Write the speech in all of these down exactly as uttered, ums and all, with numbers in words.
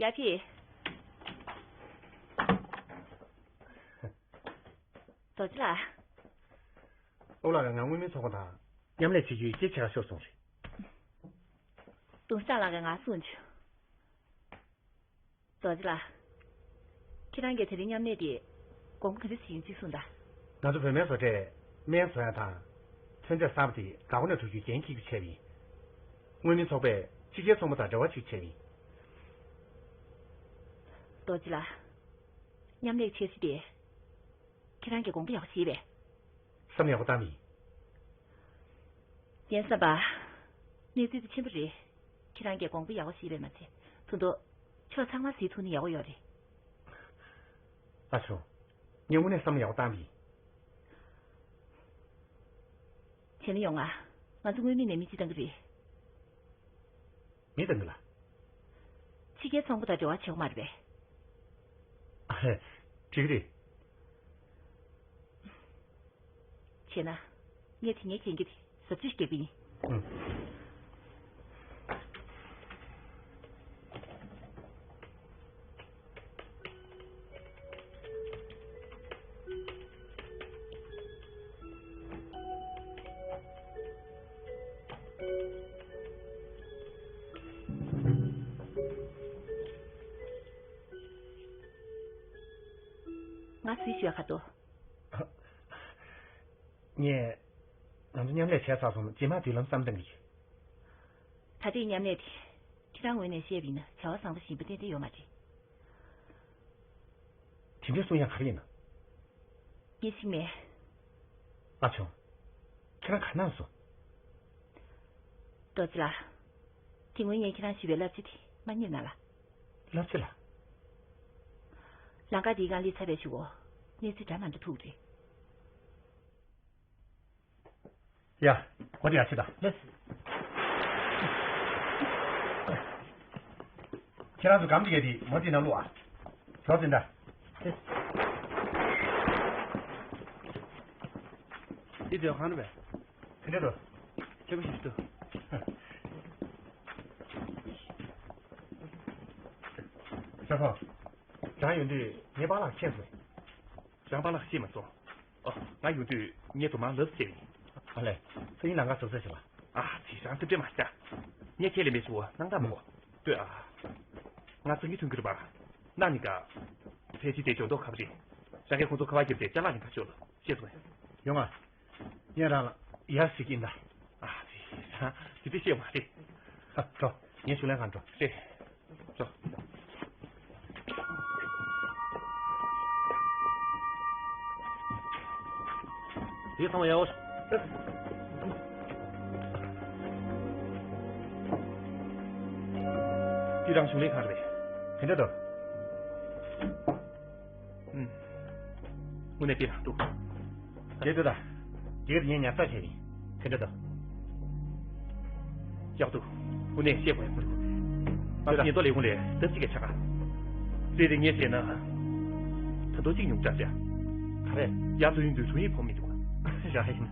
ཨ་ཕི། རྡོ་རྗེ་ལགས། ཨོ་ལགས། ང་མངོན་མིན་ཚོགས་པ་དང་མཉམ་ལས་བྱེད་རྒྱུའི་སྐད་ཆ་ཤོར་སོང་རེད། ཏུང་ཧྲང་ལགས་ཀྱིས་ང་གསུངས་བྱུང་། རྡོ་རྗེ་ལགས། ཁྱེད་རང་གིས་དེ་རིང་མཉམ་ལས་དེ་དགོངས་པ་ག་འདྲ་ཞིག་ཡིན་ཅིག་གསུངས་དང་། ང་ཚོ་བོད་སྨན་བཟོ་གྲྭས་སྨན་བཟོ་ཡ་དང་། ཐོན་རྫས་གསར་པ་དེ་འགག་སྒོ་ནས་འགྲོ་རྒྱུའི་འགན་འཁྱེར་རྒྱུ་བྱས་པ་ཡིན། མངོན་མིན་ཚོགས་པས་ཕྱི་རྒྱལ་ཚོང་པ་དང་འབྲེལ་བ་བྱེད་རྒྱུ་བྱས་པ་ཡིན། རྡོ་རྗེ་ལགས། མཉམ་ལས་འཆར་གཞི་དེ། ཁྱེད་རང་གིས་དགོངས་པ་ཡག་པོ་བཞེས་པས། བསམ་ཡག་པོ་བཏང་མིན། ཡན་བསམ་པ། གནས་ཚུལ་དེ་ཆེན་པོ་རེད། ཁྱེད་རང་གིས་དགོངས་པ་ཡག་པོ་བཞེས་པས་མ་ཚད། ད་དུང་། ཕྱོགས་ཚང་མ་གཟིགས་ཐུབ་ན་ཡག་པོ་ཡོད་རེད། ཨ་ཆུང་། ངས་དངོས་གནས་བསམ་ཡག་པོ་བཏང་མིན། བྱས་ན་ཡོང་ང་། ང་ཚོ་མངོན་མིན་ནས་མི་གཅིག་བཏང་གི་རེད། མི་བཏང་གི་ལ། ཕྱི་རྒྱལ་ཚོང་པ་དང་འབྲེལ་བ་བྱེད་དགོས་མ་རེད་པས། ཨ་ཧེ། འགྲིག་གི་རེད། བྱས་ན། ངས་དེ་སྔའི་གན་རྒྱ་དེ་ཟབ་ཆོས་ཤིག་བརྒྱབ་པ་ཡིན། ཨང་། ང་སུས་ཞུ་ཡ་ག་འདུག་ངས། ང་ཚོ་མཉམ་ལས་བྱས་ཚར་སོང་། རྗེས་མ་མདུན་ལམ་བསམ་བཏང་གི་ཡོད། ད་ལྟའི་མཉམ་ལས་དེ། ཁྱེད་རང་ངོས་ནས་བཤད་པ་ཡིན་ན་བྱ་བ་བཟང་པོ་ཞིག་ཡིན་པ་ཏན་ཏན་ཡོད་མ་རེད། དེ་འདྲའི་གསུང་ཡ་ག་རེ་ཡིན་ན། ངས་ཤེས་མེད། ཨ་ཆུང་། ཁྱེད་རང་ག་ན་སོང་། རྡོ་རྗེ་ལགས། དེ་སྔོན་ངས་ཁྱེད་རང་ཞུས་པའི་བསླབ་བྱ་དེ་མ་ཉན་ན་ལ། བསླབ་བྱ་ལ། ལམ་ཁ་དེའི་སྒང་སླེབས་ཚར་བའི་གཞུག་གུ། གནས་ཚུལ་འདྲ་མི་འདྲ་ཐུག་རེད། ཡ། གོ་དེ་ཡ་ཆེ་ད། ལེས། ཁྱེད་རང་ཚོ་སྒམ་དེ་གས་དེ་མོ་དེ་ནང་བླུགས་ཨ། ཇོ་ཟིན་ད། འདི་ཇོ་གང་རེད་པས། དེ་འདྲ་རོ། ཁྱེད་ཀྱི་ཞིབ་ཏུ། ཇོ་ཧོ། རང་ཡོང་དུས་ངའི་པཱ་ལགས་མཁྱེན་སོང་། རང་པཱ་ལགས་ཤེས་མ་སོང་། ཨོ། ང་ཡོང་དུས་ངས་དུ་མ་ལབ་བྱས་ཡིན། ཨ་ལས། སང་ཉིན་ལམ་ཁ་ཟུར་ཟ་བྱེད་པ། ཨ་ཙི། རང་རྩིབ་སྤྲད་མ་བྱ། ངས་ཁས་ལེན་མེད་ཟེར་བ་སྣང་དག་མ་གོ། ལྟོས་ཨ། ང་སང་ཉིན་ཐོན་གྱི་རེད་པ། གནའ་ནི་ཀ། ཕལ་ཆེར་དེ་ཇོ་མདོག་ཁ་པོ་རེད། རང་གིས་ཁོང་ཚོ་ཁ་པར་བརྒྱབ་སྟེ་ཅ་ལག་ལེན་ག་ཤོག་ལ་ཤེས་སོང་ངས། ཡོང་ང་། ངས་རང་ལ་ཡར་ཞིག་ཡིན་ད། ཨ་ཙི། རང་དེ་འདྲ་བཤད་མ་རེད། ཨ། འགྲོ། ངས་ཞུ་ལན་གང་འགྲོ། རེད། འགྲོ། དེ་ཚང་མ་ཡག་པོ། དེ་རང་གཞུང་ལས་ཁང་རེད། དེ་འདྲ་འདུག་ཨུམ། དངོས་གནས་དཔེ་རང་འདུག་དེ་འདྲ་ད། དེར་ངས་ཉར་ཚགས་བྱས་ཡིན། དེ་འདྲ་ད། ཡག་འདུག་དངོས་གནས་བཤད་དགོས་ཡག་པོ་འདུག་ང་ཚོ་ཉེན་རྟོག་ལས་ཁུངས་ལས་ལྡབ་གཅིག་གི་ཆ་ག་རེད་དེ་ངས་བཤད་ན། ད་དུང་གཅིག་ཉུང་དྲགས་བྱ། ག་རེ། ཡར་ཚུར་ཡོང་དུས་དྲུང་ཡིག་ཕོག་མི་འདུག་ཡ་ཡིན།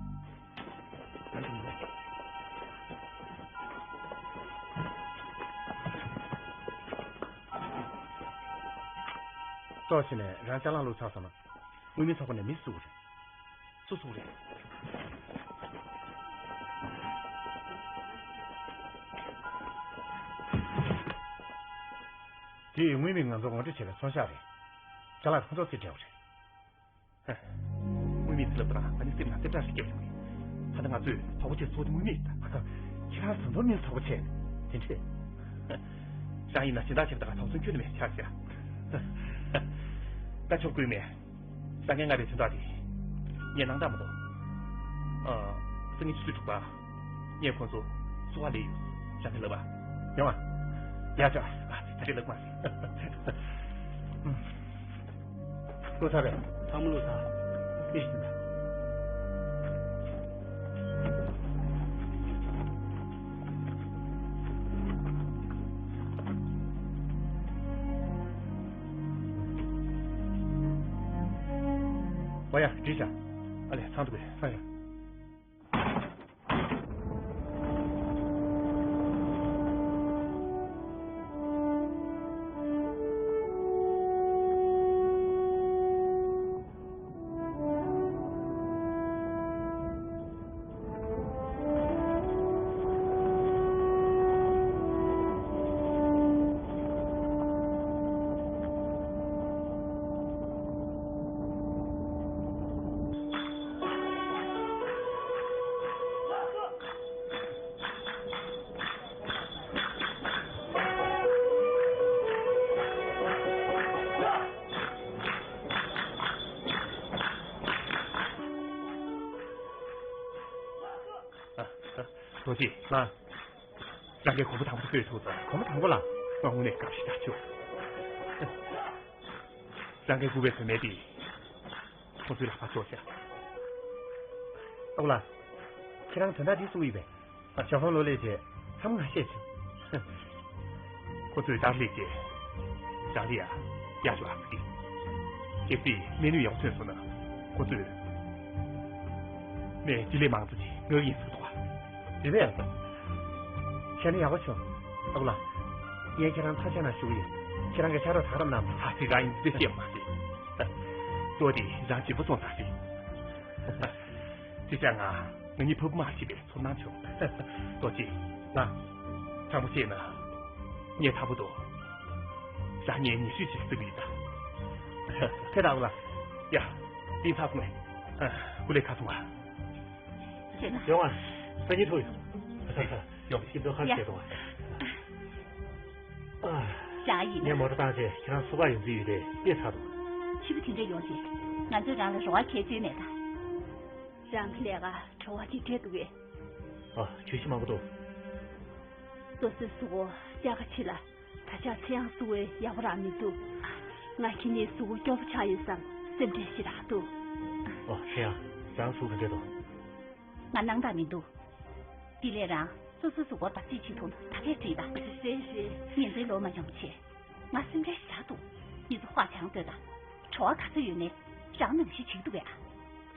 ཏོག་ཙམ་ནས་རང་ཅ་ལག་བླུགས་ཚར་སོང་ན། མངོན་མིན་ཚོགས་པ་ནས་མི་བསུ་བ་རེད། སུ་བསུ་བ་རེད། དེ་མངོན་མིན་ང་ཚོ་ངོ་སྤྲོད་བྱས་པའི་ཚོང་ཤག་རེད། ཅ་ལག་ཁོ་ཚོ་རྩིས་སྤྲད་པ་རེད། ཧ། མངོན་མིན་ཚེ་ལབ་དང་ཨ་ནི་སེམས་ནང་སེམས་ཁྲལ་ཞིག་སྐྱེ་བ་ཡོང་གི། ད་ལྟ་ང་ཚོས་གྲོགས་པོ་ཆེ་ཚོ་དེ་མངོན་མིན་ད། ཁྱེད་རང་ཟམ་གདོང་མིན་གྲོགས་པོ་ཆེ། དེ་འདྲས། རང་ཡིན་ན་སྦྱིན་བདག་ཆེ་བ་དང་གྲོགས་ཚོང་ཁྱོན་ནས་མེད་ཆགས་ཤག་ད་ཆོག་དགོས་མེད། ས་ངན་ང་རེ་དོན་དག་དེ། ངས་སྣང་དག་མ་གཏོགས། ཨ། སང་ཉིན་ཆུ་ཚོད་དྲུག་པ། ངས་ཁོང་ཚོ་བསུ་བ་ལས་ཡོད། ཞག་གི་ལབ་པ། ཡོང་ཨ། ཡ་ཅོ། ཨ་ཙི། ད་རེས་ལབ་མ་རེད། བླུགས་ཚར་རེད། ཚང་མ་བླུགས་ཚར། ཨེ་ཤི་ད། ཨོ་ཡ། འགྲིག་ཤག་ཨ་ལས། ཚང་འདུག་གས། ཚང་ཡ། རྡོ་རྗེ། ལགས། རང་གིས་གོམ་པ་དང་པོ་ཐོས་ཐུབ་སོང་། གོམ་པ་དང་པོ་ལ་ང་དངོས་གནས་དགའ་བཞིན་ཐག་ཆོད། རང་གིས་སྒུག་པའི་བུད་མེད་དེ་ཁོ་ཚོའི་ལག་པར་ཐོགས་ཤག། ཨ་ཁུ་ལགས། ཁྱེད་རང་དོན་དག་འདི་གསུང་གི་ཡོད་པས། ཞང་ཧྥང་ལོ་ལས་བྱས་མཚམས་ང་ཤེས་བྱུང་། ཁོ་ཚོས་ལྟར་སླེབས་རྗེས་རང་ལ་ཡ་གཡར་ཞུ་ཨ་ཙི་གི། གལ་སྲིད་སྨན་ནུས་ཡག་ཐོན་སོང་ན་ཁོ་ཚོས་སྨན་ལྗིད་ལས་མང་ཙམ་ཅིག་མངགས་ཡིན་ཟེར་གི་འདུག་པ། རེད་པས། བྱས་ན་ཡག་པོ་བྱུང་། ཨ་ཁུ་ལགས། ངས་ཁྱེད་རང་ཐུགས་རྗེ་གནང་ཞུ་གི་ཡིན། ཁྱེད་རང་གིས་ཕྱག་རོགས་གང་འདྲ་གནང་། ཨ་ཙི། རང་ཡིན་ཙི་ཤེས་མ་ཤེས། གཙོ་བོ་དེ་རང་སྦྱིན་པ་སོང་ཙང་རེད། ཅི་བྱ། ང་ང་གཉིས་ཕ་བུ་མ་ཤེས་པའི་ཚོར་སྣང་བྱུང་། རྡོ་རྗེ། ལགས། དྲང་པོ་བཤད་ན་ངས་ཐར་པོ་དང་རང་གཉིས་ཉེ་ཤོས་ཤིག་བརྩི་གི་ཡིན་ད། ཁྱེད་རང་ལ། ཡ། དེ་ཚར་སོང་ངས། སྐུ་ལས་ཁག་སོང་ང་། བྱས་ན། ཡོང་ང་། སང་ཉིན་ཐུག་ཡོང་། ཡོང་། ཤིན་ཏུ་ཁ་བྱས་སོང་ང་། ཨ། བཞག་ཡིན་ན། ངས་མོ་ཊ་བཏང་རྗེས་ཁྱེད་རང་སུ་ག་ཡོང་རྩིས་ཡོད་དེ་དཔེ་ཚར་འདུག། ཕྱི་པོ་དེ་འདྲ་ཡོང་རྗེས་ང་ཚོས་རང་ལ་རོགས་པ་གལ་ཆེ་མེད་ད། རང་གི་ལས་ཀ་བྲོ་བ་ཅིག་སྤྲད་འདུག་གས། ཨ། བརྗོད་གཞི་མང་པོ་འདུག། སོ་སོའི་གཟུགས་པོ་གཤག་ཁ་ཕྱིས་ལ། ད་ཆ་ཚེ་ཡང་གཟུགས་པོ་ཡག་པོ་རང་མི་འདུག། ང་ཁྱེད་གཉིས་གཟུགས་པོ་སྐྱོ་པོ་ཆགས་ཡོད་བསམ་སེམས་ཁྲལ་ཞེ་དྲག་འདུག། ཨོ། ཚེ་ཡང་། རང་གཟུགས་ག་འདྲ་འདུག། ང་སྣང་དག་མི་འདུག། དེ་ལས་རང་སོ་སོའི་གཟུགས་པོར་བར་ཆད་བྱེད་ཐུབ་ན་ད་གས་འགྲིག་ད། རེད་རེད། ངེད་ཚོའི་ལོ་མ་འཇམ་པོ་བྱས། ང་སེམས་ཁྲལ་ཞེ་དྲག་འདུག། ངེད་ཚོ་ཧྭ་ཅང་སྡོད་དང་། བྲོ་བ་ག་ཚོད་ཡོད་ནའི་རང་ནང་བཞིན་བྱེད་ཀྱི་འདུག་གས།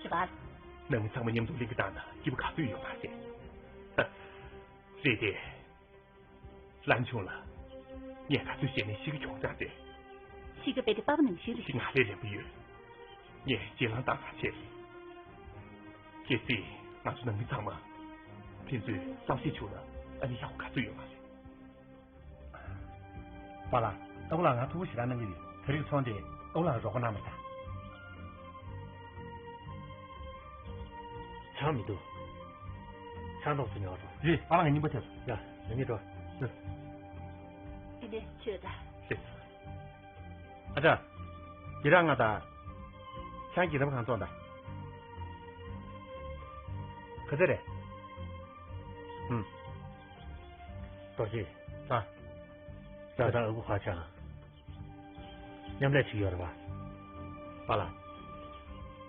རེད་པ། ནང་མི་ཚང་མ་མཉམ་དུ་གླིང་ག་བཏང་ན་སྐྱིད་པོ་ག་ཚོད་ཡོད་མ་རེད། རེད་དེ། ལན་ཆུང་ལ། ངས་ག་ཚོད་བཤད་ནའི་གཤིས་ཀ་གྱོང་ཆག་སྟེ། གཤིས་ཀ་རྦད་དེ་པགས་པ་ནང་བཞིན་རེད། ང་ལས་རན་པོ་ཡོད། ངས་རྗེས་ལན་བཏང་ཐག་ཆད་རེད། གལ་སྲིད་ང་ཚོ་ནང་མི་ཚང་མ་ཕན་ཚུན་བསམ་ཤེས་བྱུང་ན་ཨ་ནི་ཡག་པོ་ག་ཚོད་ཡོད་མ་རེད། པཱ་ལགས། ཨ་ཁུ་ལགས་ང་ཐུགས་ཁུར་ཞེ་དྲག་གནང་གི་ཡོད། ད་རེས་ཚོང་དེ་ཨ་ཁུ་ལགས་རོགས་པ་གནང་མ་ད། ཆང་མི་འདུག། ཆང་ཏོག་ཙམ་ཉོ་རོགས། རེད། པཱ་ལགས་ང་རྙིང་པ་ཐེབས། ཡ། ང་གཉིས་འགྲོ། ཡ། དེ་ནས་ཆོས་ད། རེད། ཨ་ཅག། དེ་རིང་ང་དང་། ཆང་གི་རབ་གང་བཙོང་དང་། ག་ཚོད་རེད། ཧུམ། རྡོ་རྗེ། ཨ། ད་ལྟ་ཨ་ཁུ་ཧྭ་ཅང་མཉམ་ལས་བྱེད་ཀྱི་ཡོད་རེད་པ། པཱ་ལགས།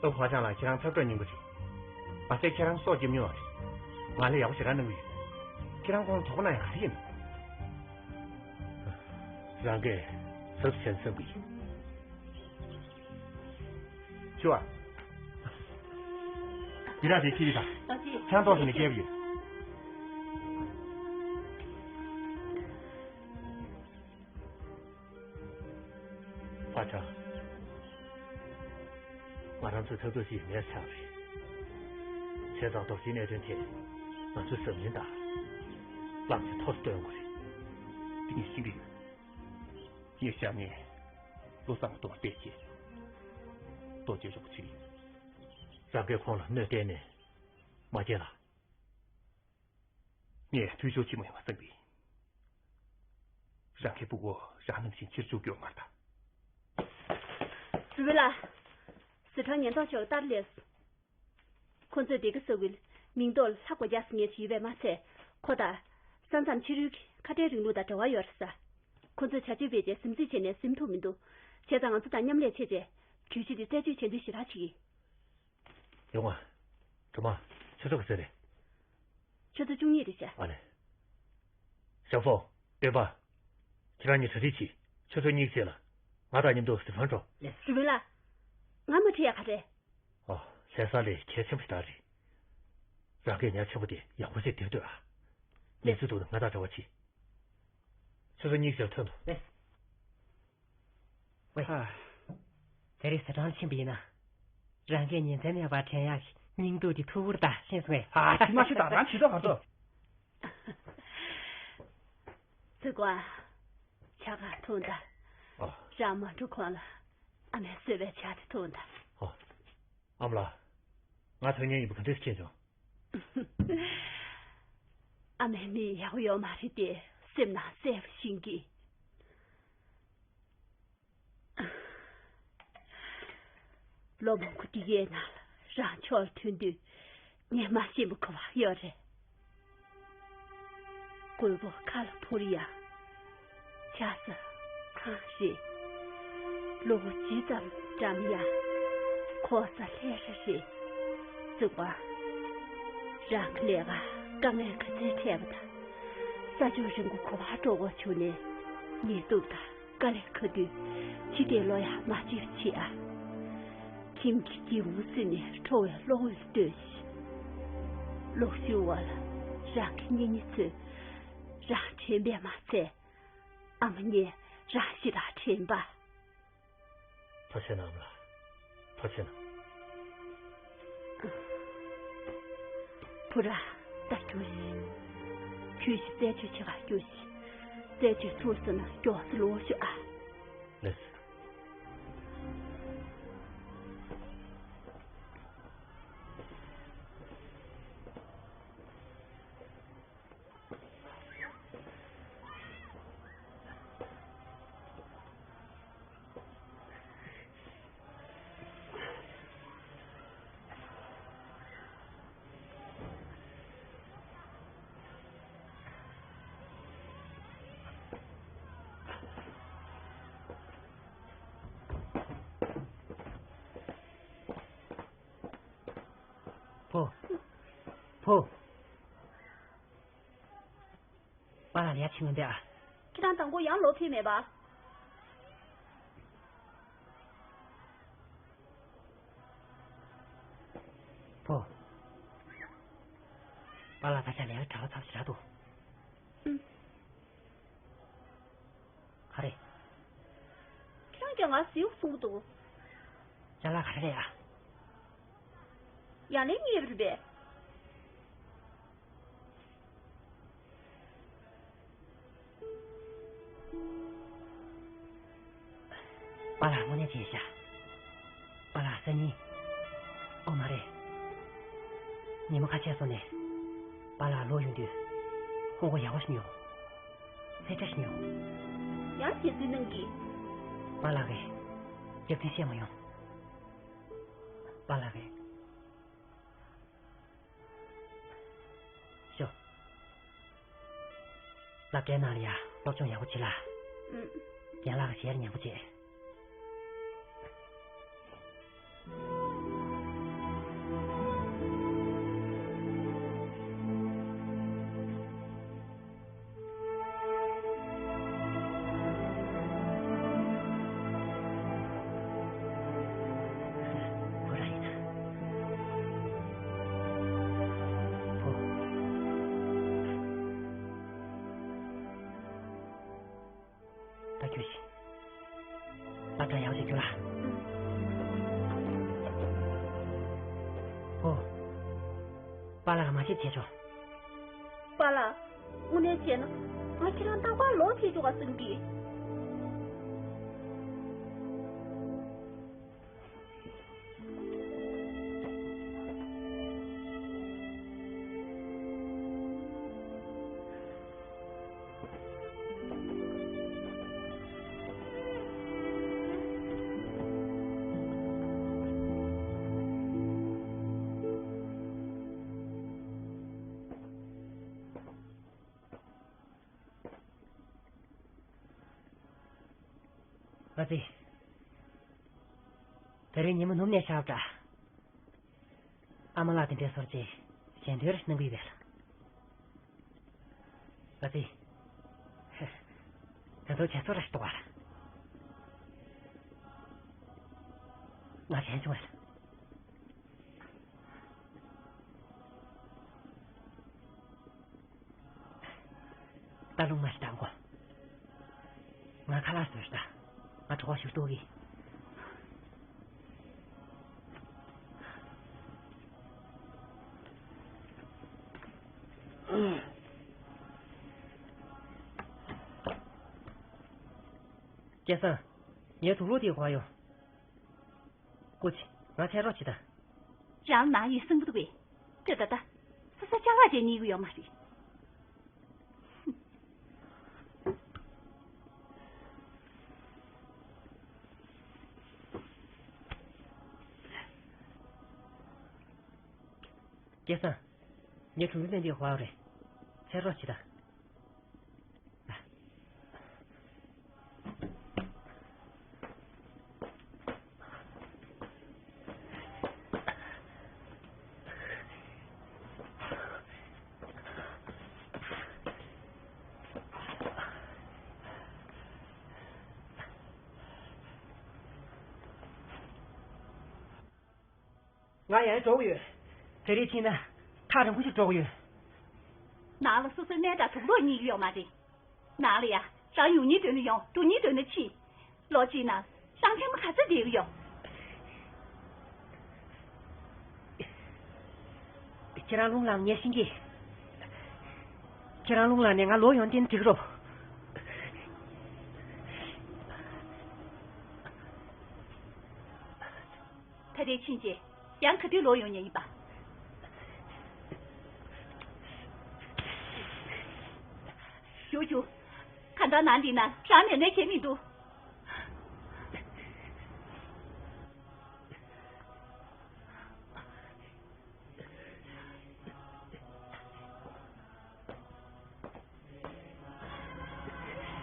ཨ་ཁུ་ཧྭ་ཅང་ལགས་ཁྱེད་རང་ཐབས་སྐྱོ་སྙིང་པོ་རེད། མ་ཟད་ཁྱེད་རང་སྲོག་སྐྱོབ་མྱོང་བ་རེད། ང་ལ་ཡག་པོ་ཞེ་དྲག་གནང་གི་ཡོད། ཁྱེད་རང་ཁོང་དོགས་པ་གནང་ཡག་ག་རེ་ཡིན། རང་གིས་གཟབ་གཟབ་བྱས་ན་བསམ་གི་ཡིན། ཆུ་བ། ཡི་ར་དེ་ཁྱེར་ཡི་དང་། ཆང་ཏོག་ཞིག་ནས་སྐྱེལ་གི་ཡོད། ཧྭ་ཅང་། ང་རང་ཚོའི་འཐབ་རྩོད་ཅིག་མེད་ཆགས་རེད། བྱས་ཙང་རྡོ་རྗེའི་གནད་དོན་དེ་ང་ཚོས་གཟབ་ནན་དང་། བླང་བྱ་མཐོ་རུ་གཏོང་དགོས་རེད། འདི་ངས་ཤེས་ཀྱི་ཡོད། ངས་བཞག་ནས་བློ་བཟང་གཏོང་བ་བལྟས་ཀྱིས་རྡོ་རྗེ་རོགས་པ་བྱེད་ཀྱི་ཡིན། རང་གིས་ཁོང་ལ་གནོད་གཏན་ནས་མ་སྐྱེལ་ལ། ངས་འཐུས་ཤོར་ཆེན་མོ་ཡོང་བ་བསམ་གི་ཡིན། རང་གི་ཕྲུ་གུ་རང་ནང་བཞིན་ཕྱིར་བཅུག་རྒྱུ་མ་རེད་ད། ཟུར་པ་ལགས། ཟི་ཁྲོན་ཉེན་རྟོག་ཕྱོགས་ལྟར་སླེབས། ཁོ་ཚོས་སྡེ་དགེ་ས་ཁུལ་མིང་འདོགས་ལྷ་སྒོ་རྒྱག་ཟེར་མཁན་ཞིག་ཡོད་པས་མ་ཚད། ཁོ་དང་ས་མཚམས་ཕྱི་རོལ་གྱི་ཁ་བྲལ་རིང་ལུགས་དང་འབྲེལ་བ་ཡོད་རེད་ཟེར། ཁོ་ཚོས་བྱ་སྤྱོད་སྤེལ་རྗེས་ཟིམ་འཛིག་བྱས་ནས་ཟིན་ཐུབ་མི་འདུག། བྱས་ཙང་ང་ཚོ་དང་མཉམ་ལས་བྱས་རྗེས་གྱོད་གཞི་དེ་རྩད་གཅོད་བྱེད་འདོད་ཞེ་དྲག་བྱེད་ཀྱི། ཡོང་ང་། སྒྲོལ་མ། ཁྱོད་ཚོ་ག་ཚོད་རེད། ཁྱོད་ཚོ་བཅུ་གཉིས་རེད་བྱ། ཨ་ལེ། ཞང་ཧྥང་། སྤེན་པ། ཁྱེད་རང་གཉིས་གྲ་སྒྲིག་བྱེད། ཁྱོད་ཚོ་གཉིས་ཀྱིས་ལ། ང་དང་མཉམ་དུ་ཟི་ཁྲོན་འགྲོ། ལེ། ཟུར་པ་ལགས། ང་མ་ཁྲིད་ཡག་ག་རེད། ཨ། ལྷ་ས་ལས་གལ་ཆེན་པོ་ཞིག་རེད། རང་གིས་ཉ་ཆེན་པོ་དེ་ཡག་པོ་ཞིག་འདེབས་སྡོད་ཨ། ལེ། གནས་ཚུལ་འདུག་ན་ང་དང་འབྲེལ་བ་བྱེད། ཁྱོད་ཚོ་གཉིས་ཀྱིས་ལ་ཐོན་དང་། ལེ། ཝེ། ཧ། དེ་རིང་ཟི་ཁྲོན་ཕྱིན་པ་ཡིན་ན། རང་གིས་ཉིན་མཚན་མེད་པར་དྲན་ཡག་གི་སྙིང་སྡུག་གི་ཐུགས་ཁུར་དང་ཤེས་སོང་ངས། ཨ། ཅི་མ་ཤི་དང་རང་ཇུས་གཏོགས་ག་ཚོད། ཚེ་ཀོ་ཨ། ཇ་གང་འཐུང་དང་། ཨ། རང་མ་འགྲོ་གོང་ལ་ཨ་མས་བཟོས་པའི་ཇ་དེ་འཐུང་དང་། ཨ། ཨ་མ་ལགས། ང་ཐོན་མཁན་ཡིན་པ་ག་འདྲས་མཁྱེན་བྱུང་། ཨ་མའི་མིག་ཡག་པོ་ཡོད་མ་རེད་དེ་སེམས་ནང་གསལ་པོ་ཤེས་ཀྱི། ལོ་མང་པོ་འདི་གའི་ནང་ལ་རང་ཕྱོགས་ལ་ཐོན་དུས་ངས་མ་ཤེས་པ་ག་པར་ཡོད་རེད། རྒོད་པོ་ཁ་ལ་འཕུར་ཡ། ཆ་ས་ཚང་རེད། ལུ་གུ་ཇི་ཙམ་འགྲམ་ཡ། ཁོ་ས་ལྷས་ར་རེད། ཙུག་པ། རང་གི་ལས་ཀ་དཀའ་ངལ་ག་ཚད་འཕྲད་པ་དང་། ས་ཕྱོགས་རིང་པོ་ག་པར་འགྲོ་དགོས་བྱུང་ནས་ཉལ་འདུག་དང་། དཀའ་ལས་ཁག་དུས་ཕྱི་བལྟས་ལོག་ཡ་མ་བྱེད་པ་བྱེད་ཨ། ཁྱིམ་གྱི་སྒེའུ་ཁུང་ཟིན་ནས་ཁྲོ་བའི་གློག་འོད་སྟོན་ཞིང་། གློག་ཞུ་བ་ལ་རང་གི་གཉེན་ཉེ་ཚོས་རང་དྲན་པས་མ་ཚད། ཨ་མ་ངས་རང་ཞེ་དྲག་དྲན་པ། ཐུགས་རྗེ་གནང་ཨ་མ་ལགས། ཐུགས་རྗེ་གནང་། བུ་ར། ད་རྒྱུགས་ཤིག་རྒྱུགས་ཤིག་རྩད་གཅོད་བྱེད་ག་རྒྱུགས་ཤིག་རྩད་གཅོད་ཚུགས་སོང་ན་མགྱོགས་སེ་ལོག་ཤོག་ཨ། ལགས་སོ། ཕོ། ཕོ། པཱ་ལགས་ལས་ཀ་བྱེད་མི་འདོད་ཨ། ཁྱེད་རང་དང་པོ་ཡང་ལོག་ཕེབས་མེད་པ། ཕོ། པཱ་ལགས་ད་ཆ་ལས་ཀ་དྲག་པོ་ཚབས་ཆེ་དྲགས་འདུག་ཨུམ། ག་རེ། ཁྱེད་རང་ཀྱང་ང་ཟིའུ་གསུང་གི་འདུག་ཅ་ལག་ག་རེ་རེད་ཨ། ཡང་ལན་རྙེད་པ་རེད་པས། པཱ་ལགས་དངོས་གནས་བྱས་ཤག་པཱ་ལགས་སང་ཉིན། ཨོ་མ་རེད། ཉི་མ་ཁ་ཤས་སོང་ནས། པཱ་ལགས་ལོག་ཡོང་དུས། ཧོང་གོ་ཡག་པོ་ཞིག་ཉོ། ཚེ་ཁྲ་ཞིག་ཉོ། ཡང་རྗེས་བཟོས་གནང་གི་པཱ་ལགས་ཀྱིས་རྒྱབ་མཐུན་བཤད་མ་ཡོང་། པཱ་ལགས་ཀྱིས། ཤོག་སློབ་གྲྭའི་ནང་ལ་ཡ་སློབ་སྦྱོང་ཡག་པོ་བྱེད་ལ། ཨུམ། རྒན་ལགས་ཀྱི་ཞལ་ཉན་པོ་བྱེད། ཁོ་རང་ཡིན་ན། ཕོ། ད་ཁྱོད་ཤི། སློབ་གྲྭ་ཡག་ཅིག་རྒྱུགས་ལ། ཕོ། པཱ་ལགས་ལ་མ་བྱེད་བྱས་ཆོག་པཱ་ལགས། དངོས་གནས་བྱས་ན། ང་ཁྱེད་རང་རྟག་པར་ལོག་བྱེད་ཆོག་ག་སེམས་ཀྱི། ཨ་ཙི། དེ་རིང་ཉི་མ་ནུབ་ནས་ཤར་བ་འདྲ། ཨ་མ་ལགས་དེ་འདྲའི་སོར་ཅིག་ཞལ་འདོན་གནང་གི་ཡོད་པས། ཨ་ཙི། ད་དུང་བྱས་ཚོད་ར་ཞིག་འདུག་ག་ང་དྲན་བྱུང་བས། ད་རུང་མ་ཞིག་དང་གོ། ང་ཁ་ལག་བཟོས་ཤག་ང་གྲོགས་ཞིག་ལྟོགས་གི། སྐལ་བཟང་། ངའི་དུག་ལོག་དེ་ག་པར་ཡོད། སྐུ་མཁྱེན། ང་ཚེ་རོགས་བྱེད་དང་། རང་ནང་ཡོད་བསམ་གྱི་འདུག་པས། ལྟོས་ད་ད། ས་ས་ཅ་ལག་ཅིག་རྙེད་ཀྱི་ཡོད་མ་རེད། སྐལ་བཟང་། ངའི་དུག་ལོག་དེ་ག་པར་རེད། ཚེ་རོགས་བྱེད་དང་། ང་ཡང་འགྲོ་གི་ཡོད། དེ་རིང་ཕྱིན་ན་ཐག་རིང་པོ་ཞིག་འགྲོ་གི་ཡོད། ནང་ལ་སོ་སོའི་གནས་དང་དུག་ལོག་གཉིས་ཡོད་མ་རེད། ནང་ལ་ཡ། རང་ཡོང་སྙིང་འདོད་ན་ཡོང་། འགྲོ་སྙིང་འདོད་ན་ཕྱིན། ལོ་གཅིག་ནང་ལ་ཤང་ཆེན་མོ་ག་ཚོད་བསྡད་ཀྱི་ཡོད། ཁྱེད་རང་རླུང་ལངས་ངས་ཤེས་ཀྱི། ཁྱེད་རང་རླུང་ལངས་ནས་ང་ལོག་ཡོང་བསྟན་འགྲིག་རོ། ད་ལྟའི་ཕྱིན་རྗེས་ཡང་ག་དུས་ལོག་ཡོང་ཉེན་ཡིན་པ། ཞུ་ཞུ། གང་ལྟར་ནང་འདི་ན་རང་ནས་ནས་ཁྱེད་མི་འདུག་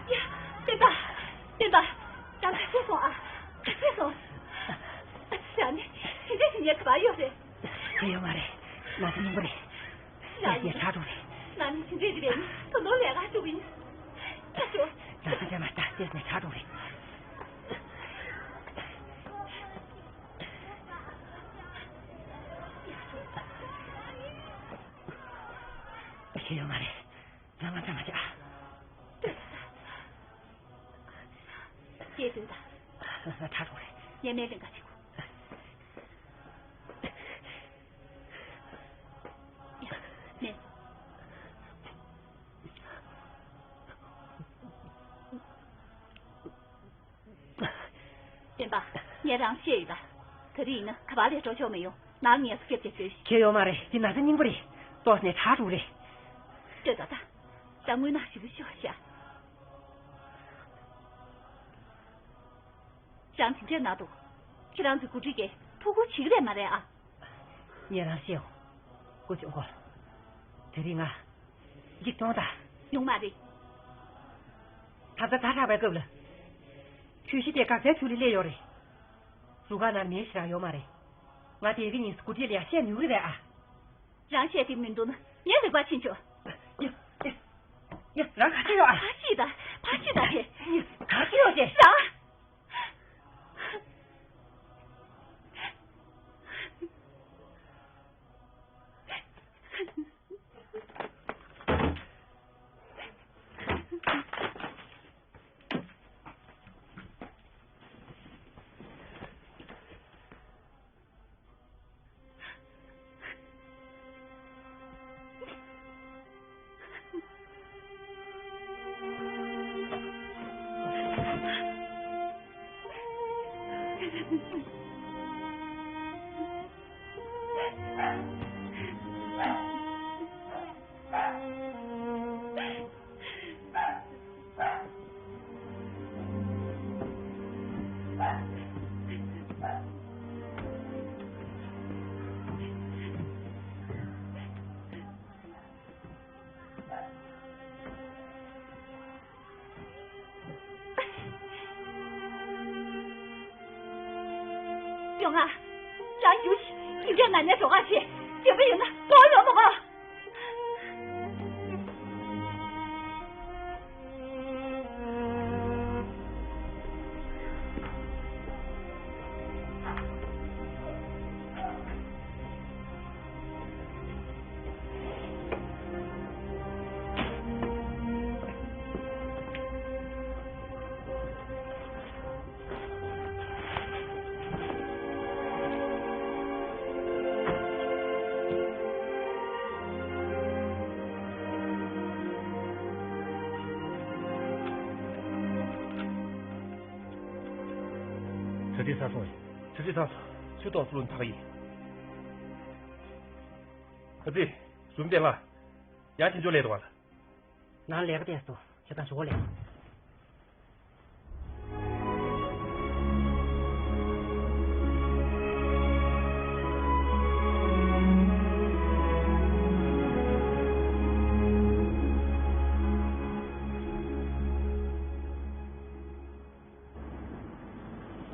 ཡ། སྤེན་པ། སྤེན་པ། ད་ཁ་ཤས་སོང་ཨ། ཁ་ཤས་སོང་། ཨ་ཙི་ཨ་ནི། ཕྱིན་ཆད་ཕྱིན་ཆད་ག་པར་ཡོད་རེད། དེ་ཡོད་མ་རེད། ན་ཚ་སྙིང་པོ་རེད། ཡ་ཡ། ཡ་ཆག་འགྲོ་རེད། ང་ནི་ཕྱིན་ཆད་དེ་རེད། ད་དུང་ལས་ཀ་ཞུ་གི་ཡིན། ད་ཞོག་ན་ཚ་ཅན་མ་ལྟ་ལྟས་ནས་ཆག་འགྲོ་རེད། ཡ་ཞོག་ཁྱེད་ཡོད་མ་རེད། ང་ང་ཚ་མ་བྱེད་ཨ། སྐྱེས་དུས་ད། ཁྲ་རོག་རེད། ཉེ་མའི་ལིང་ག་ཞིག་ཡ། མེད། སྤེན་པ། ངས་རང་བཤད་ཡོད་ད། ད་རེས་ཡིན་ན་ག་པར་ལས་འགྲོ་ཆོག་མི་ཡོང་། ནང་ངལ་གསོ་རྒྱབ་བྱས་བཟོས་ཤིག་ཁྱེད་ཡོད་མ་རེད། འདི་ན་ཚ་སྙིང་པོ་རེད། ཏོག་ནས་ཁྲག་དྲུག་རེད། ལྟོས་ད་ད། ད་དངོས་གནས་ཞེ་པོ་ཤོག་ཤག་རང་དེ་འདྲས་ན་འདུག་ཁྱེད་རང་ཚོའི་འགོ་ཁྲིད་ཀྱིས་ཐུགས་ཁུར་བྱེད་ཀྱི་རེད་མ་རེད་ཨ། ངས་རང་བཤད་འོང་། སྐུ་མཁྱེན་གོ། དེ་རིང་ང་། འཇིགས་གཏོང་དང་། ཡོང་མ་རེད། ད་ལྟ་ད་དྲག་པའི་སྐབས་ལ། ཆུ་བཞི་དེ་འགག་རྩའི་ཚུལ་ལ་སླེབས་ཡོད་རེད། རུ་ཁག་ནང་མི་ཞིག་རང་ཡོད་མ་རེད། ང་དེ་གི་ཉིན་སྐུ་དྲིན་ལ་ཡ་བཤད་ནུས་ཀྱི་རེད་ཨ། རང་བཤད་དེ་མི་འདུག་ན་ངས་ལེགས་པར་ཕྱིན་ཆོག་ཡ། ཡ། ཡ། རང་ག་ཚོད་ཡོད་ཨ། ཕར་ཤི་ད། ཕར་ཤི་ད་དེ། ག་ཚོད་ཡོད་དེ། རང་། ཡོང་ང་། རང་རྒྱུགས་ཤིག་དེ་འདྲའི་ང་ནས་འགྲོ་ག་བྱེད། རྒྱུག་པ་ཡོང་ན་གོ་ཡོང་མ་གོ། ཚེ་རིང་ཚར་སོང་ཡིན། ཚེ་རིང་ཚར་སོང་། ཚེ་ཏོག་ལོ་འཐག་ཡིན། ཨ་ཙི། ཟུར་བལྟས་ལ། ཡར་ཕྱིན་ཆོག་ལས་འདུག་བ་ལ། ནང་ལས་ཀ་བལྟས་སོང་། ཁྱེད་དང་ཞོགས་ལས།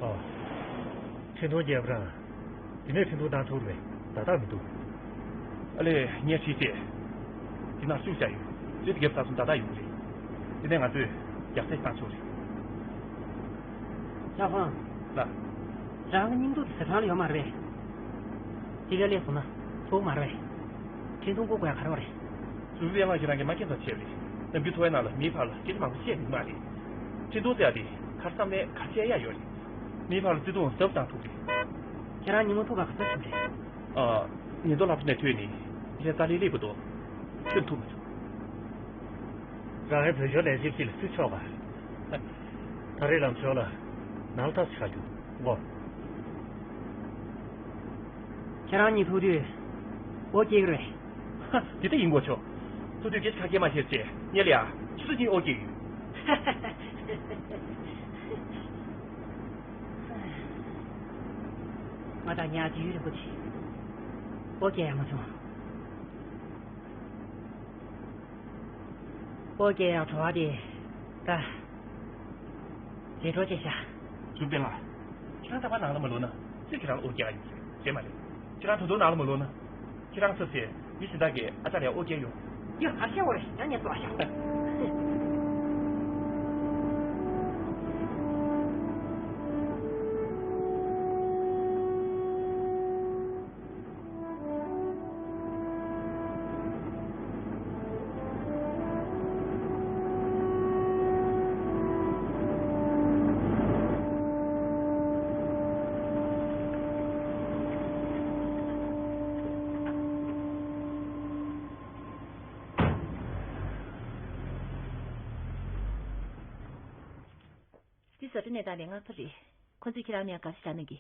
ཨོ། འཕྲིན་ཐུང་རྒྱབ་རང་། དེ་ནས་འཕྲིན་ཐུང་བཏང་ཐུབ་རེད། ཏག་ཏག་མི་འདུག་ཨ་ལས། ངས་ཁྲིད་བྱས། དེ་ན་བཅུག་བྱ་ཡོད། རྩིས་དེ་རྒྱབ་ཚར་སོང་། ཏག་ཏག་ཡོང་གི་རེད། དེ་ནས་ང་ཚོས་རྒྱག་རྩིས་བཏང་ཆོག་རེད། ལྕགས་ཕང་། ལགས། རང་གི་སྙིང་སྡུག་དེ་ཟ་ཁང་ལ་ཡོད་མ་རེད་པས། ཁྱེད་རང་སླེབས་སོང་ན་ཚོགས་མ་རེད། འཕྲིན་ཐུང་བསྐུར་དགོས་ཡ་ག་རེ་རེད། ཟུར་པན་ལགས་ཁྱེད་རང་གིས་མ་མཁྱེན་ཙམ་བྱས་པ་རེད། ནམ་རྒྱུན་ཚོགས་པའི་ནང་ལ་མིའི་བར་ལ་སྐད་ཆ་མང་པོ་བཤད་མི་མ་རེད། འཕྲིན་ཐུང་ཟེར་ཡ་དེ་ག་རེ་བསམ་ནའི་ག་རེ་བཤད་ཡ་ཡོད་རེད། མིའི་བར་ལ་བརྩེ་དུང་ཟབ་བཏང་ཐུབ་རེད། ཁྱེད་རང་ཉིན་མོ་ཐུག་ག་ག་ཚོད་ཐུག་རེད། ཨ། ཉེན་རྟོག་ལྷ་ཁང་ནས་ཐོན་ནས་ལྷས་རྩ་ལྷིང་ལྷིང་བུ་དུ་ཐོན་ཐུབ་མི་འདུག་རང་རེ་བོད་ཤོར་ལས་བྱེད་ཅིག་ལ་བརྩི་ཆོག་ག་ད་རེས་ལམ་ཞོར་ལ་ནང་ལ་ཐག་ཆག་རྒྱུ་ངོ་། ཁྱེད་རང་གཉིས་ཐུག་དུས་ཨོ་སྐྱེ་གི་རེད། ཧ། དེ་ལྟ་ཡིན་དགོས་ཆོག་ཐུག་དུས་སྐད་ཆ་ཁ་སྐད་མ་བཤད་བྱས་ཉལ་ཡ། ཆུ་ཚོད་གཉིས་ཨོ་སྐྱེ་གི་ཡོད། ང་དང་ཉལ་དུས་རིང་པོ་ཆེ་ཨོ་སྐྱེ་ཡ་མ་བྱུང་། ཨོ་སྐྱེ་ཡག་བྲོ་བ་དེ་ད་རྗེས་འགྲོ་བྱེད་ཤག་ཟུར་པན་ལགས། ཁྱེད་རང་ད་བར་ནང་ལ་མ་ལོག་ན་སུས་ཁྱེད་རང་ལ་ཨོ་སྐྱེ་ཡག་ཡིན་ཟེར་རེད་མ་རེད། ཁྱེད་རང་ད་དུང་ནང་ལ་མ་ལོག་ན། ཁྱེད་རང་ཚོ་ཚོས་མི་གཞན་དག་གིས་ཨ་ཅག་ལ་ཨོ་སྐྱེ་ཡོང་། འདི་ཧ་ཤེ་བོ་རེད། ཡང་ཉན་ཐུབ་ཨ་ཤ། འདི་བཟོ་གྲྭ་ནས་བཏང་བའི་སྔགས་ཐོ་རེད། ཁོ་ཚོས་ཁྱེད་རང་ནས་དགའ་བསུ་བྱ་གནང་གི།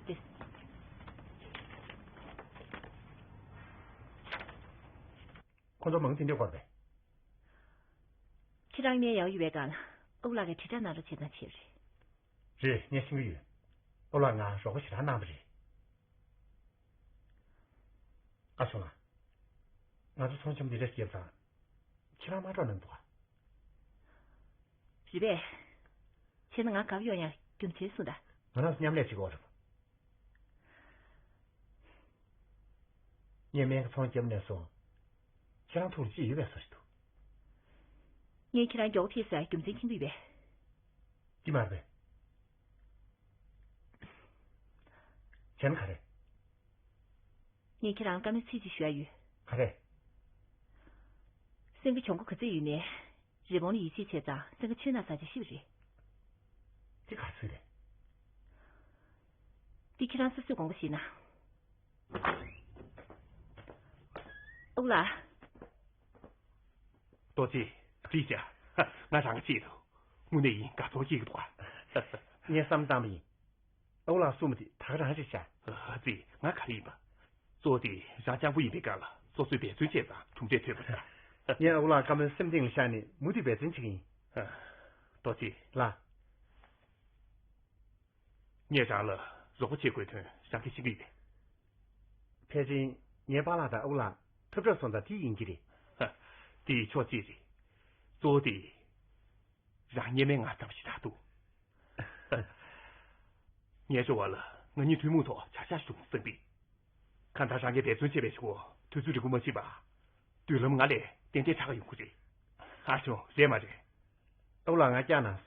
ཏེ། ཁོ་ཚོ་མང་དེ་འདྲས་འགོར་བས། ཁྱེད་རང་ནས་ཡག་ཡོད་པའི་སྒང་ལ་ཨུ་ལགས་ཀྱིས་དྲིལ་བསྒྲགས་གནང་རོགས་བྱེད་དང་བྱས་པ་རེད། རེད། ངས་ཤེས་ཀྱི་ཡོད། ཨུ་ལགས་ང་རོགས་པ་ཞེ་དྲག་གནང་བ་རེད། ཨ་ཆུང་ལགས། ང་ཚོ་ཚོང་འཁྱམ་འདི་འདྲ་བརྒྱབ་ཙང་། ཁྱེད་རང་མ་སྤྲོ་གནང་འདུག་ག་རེད་པས། བྱས་ན་ང་གབ་ཡོང་ཡ་རྒྱུ་མཚན་གསུངས་དང་། ང་རང་ཚོ་མཉམ་ལས་བྱེད་དགོས་རེད། ངས་སྨན་ཁང་ཚོང་བརྒྱབ་ནས་བཟུང་། ཁྱེད་རང་ཐུགས་ལ་ཅི་ཡོད་པའི་བཟོ་ཞིག་འདུག་ངས་ཁྱེད་རང་མགྱོགས་པོ་ཕེབས་ཟེར་རྒྱུ་མཚན་མཁྱེན་གྱི་ཡོད་པས། འདི་མ་རེད་པས། བྱས་ན་ག་རེ། ངས་ཁྱེད་རང་ལ་བཀའ་མོལ་ཚིག་གཅིག་ཞུ་ཡ་ཡོད། ག་རེ། སེང་གེ་གྱོང་པོ་ག་ཚོད་ཡོད་ནའི། རི་བོང་ལ་ཡིད་ཆེས་བྱས་ཙང་སེང་གེ་ཆུ་ནང་ཟག་བྱས་ཤི་བ་རེད། དེ་ག་ཚོད་རེད། འདི་ཁྱེད་རང་སོ་སོས་དགོངས་པ་བཞེས་ན། ཨུ་ལགས། ཏོ་ཙི། ཙི་ཅ། ང་རང་གཅིག་ཏུ། དངོས་གནས་ཡིན། དགའ་ཚོར་སྐྱེ་གི་འདུག་ག་ངས་བསམ་བཏང་བ་ཡིན། ཨུ་ལགས་གསུངས་པ་དེ་ད་ག་རང་རེད་ཤག་ཨ་ཙི། ང་ག་རེ་ཡིན་པ། གཙོ་བོ་དེ་རང་སྤྱང་པོ་ཡིན་པའི་སྒང་ལ་སོ་སོས་འབད་བརྩོན་བྱས་ཙང་གྲུབ་འབྲས་ཐོན་པ་རེད། ངས་ཨུ་ལགས་བཀའ་མོལ་སེམས་གཏིང་ལ་བཞག་ནས་མུ་མཐུད་འབད་བརྩོན་བྱེད་ཀྱི་ཡིན། ཨ། ཏོ་ཙི། ལགས། ངས་རང་ལ་རོགས་པ་བྱེད་དགོས་དོན་རང་གིས་ཤེས་ཀྱི་ཡོད་པས། ཕལ་ཆེར་ངའི་པཱ་ལགས་དང་ཨུ་ལགས་ཐུག་འཕྲད་སོང་ཙང་དེ་ཡིན་གྱི་རེད། ཧ། དེ་ཡི་ཕྱོགས་གཅིག་རེད། གཙོ་བོ་དེ། རང་སྔོན་མའི་ང་ལྟ་བུ་ཞིག་ཆགས་འདུག་ངའི་ཕྱོགས་བ་ལ་ང་གཉིས་ཐུན་མོང་ཐོག་བྱ་བཞག་ཞུ་བསམ་པས། གང་ལྟར་རང་གིས་འབད་བརྩོན་བྱས་པའི་ཆེད་དུ་དུས་ཚོད་རིང་པོ་མ་ཕྱིན་པར། མདུན་ལམ་ང་ལས་ཏན་ཏན་དྲག་ག་ཡོང་གི་རེད། ཨ་ཆུང་། རེད་མ་རེད། ཨུ་ལགས་ང་བསྐྱངས་གནང་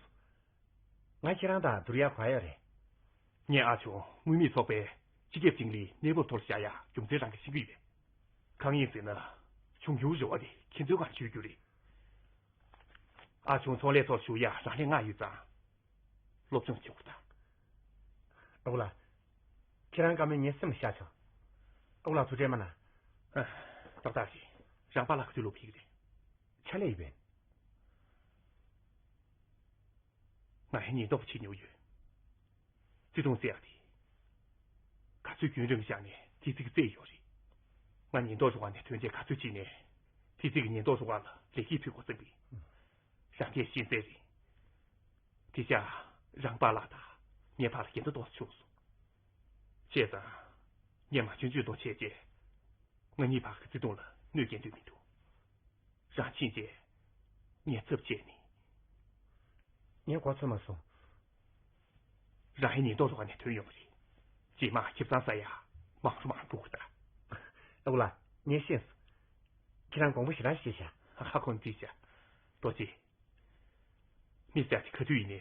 སོང་། ང་ཁྱེད་རང་དང་བསྡུར་ཡག་ག་ཡོད་རེད། ངས་ཨ་ཆུང་དངུལ་མེད་ཚོགས་པའི་སྤྱི་ཁྱབ་ཅིང་ལིའི་གནས་བབ་ཐོག་ལ་བཞག་ཡག་རྒྱུ་མཚན་རང་གིས་ཤེས་ཀྱི་ཡོད་པས། གང་ཡིན་ཟེར་ན། འབྱུང་འགྱུར་རེ་བ་དེ་ཁྱེད་ཚོའི་སྒང་ཆུད་རྒྱུ་རེད། ཨ་ཆུང་ཚོང་ལས་ཐོག་ཞུགས་ཡག་རང་ལས་མངགས་ཡོད་ཙང་། སློབ་སྦྱོང་བྱེད་དགོས་ད། ཨ་ཁུ་ལགས། ཁྱེད་རང་བཀའ་མོལ་ངའི་སེམས་ལ་ཤར་བྱུང་། ཨ་ཁུ་ལགས་ཐུགས་ཁྲལ་མ་གནང་། ཨ། ཏག་ཏག་རེད། རང་པཱ་ལགས་ག་དུས་ལོག་ཕེབས་ཀྱི་རེད། ཕྱག་ལས་ཡོད་པས། ང་ཡང་ཉེན་རྟོག་པ་བྱེད་མྱོང་ཡོད། བརྩེ་དུང་ཟེར་ཡག་དེ། ག་ཚོད་རྒྱུན་རིང་བཞག་ནས་དེ་ཙི་གི་བརྩེ་ཡོད་རེད། ང་ཉེན་རྟོག་རུ་ཁག་ནས་ཐོན་རྗེས་ག་ཚོད་ཕྱིན་ནས། དེ་ཙི་གི་ཉེན་རྟོག་རུ་ཁག་ལ་ལས་ཀ་ཕུལ་དགོས་བསམ་པས། རང་སྐད་ཤེས་གསལ་རེད། དེ་ཆ་རང་པཱ་ལགས་དང་ངའི་བར་ལ་འགལ་ཟླ་རྡོག་རྩ་བྱུང་སོང་། བྱས་ཙང་། ངས་མ་འཇོན་འཇོན་ཐོག་བྱས་རྗེས། ང་གཉིས་བར་གྱི་བརྩེ་དུང་ལ་གནོད་སྐྱེལ་འདོད་མི་འདུག་རང་ཕྱིན་རྗེས། ངས་ཚབ་བྱས་ནས། ངས་མགོ་ཚོས་མ་སོང་། རང་ཡང་ཉེན་རྟོག་རུ་ཁག་ནས་ཐོན་ཡོང་བ་རེད། རྗེས་མ་ཁེ་བཟང་ཟ་ཡ་མང་རུ་མང་རུ་འགྲོ་གི་ད། ཨ་ཁུ་ལགས། ངས་ཤེས་སོང་། ཁྱེད་རང་དགོངས་པ་ཞེ་དྲག་བཞེས་ཤག་ཧ་ཧ། ཁོང་བྲིས་ཤག་ཏོ་ཙི། མི་ཟེར་དེ་ག་དུས་ཡིན་ནའི་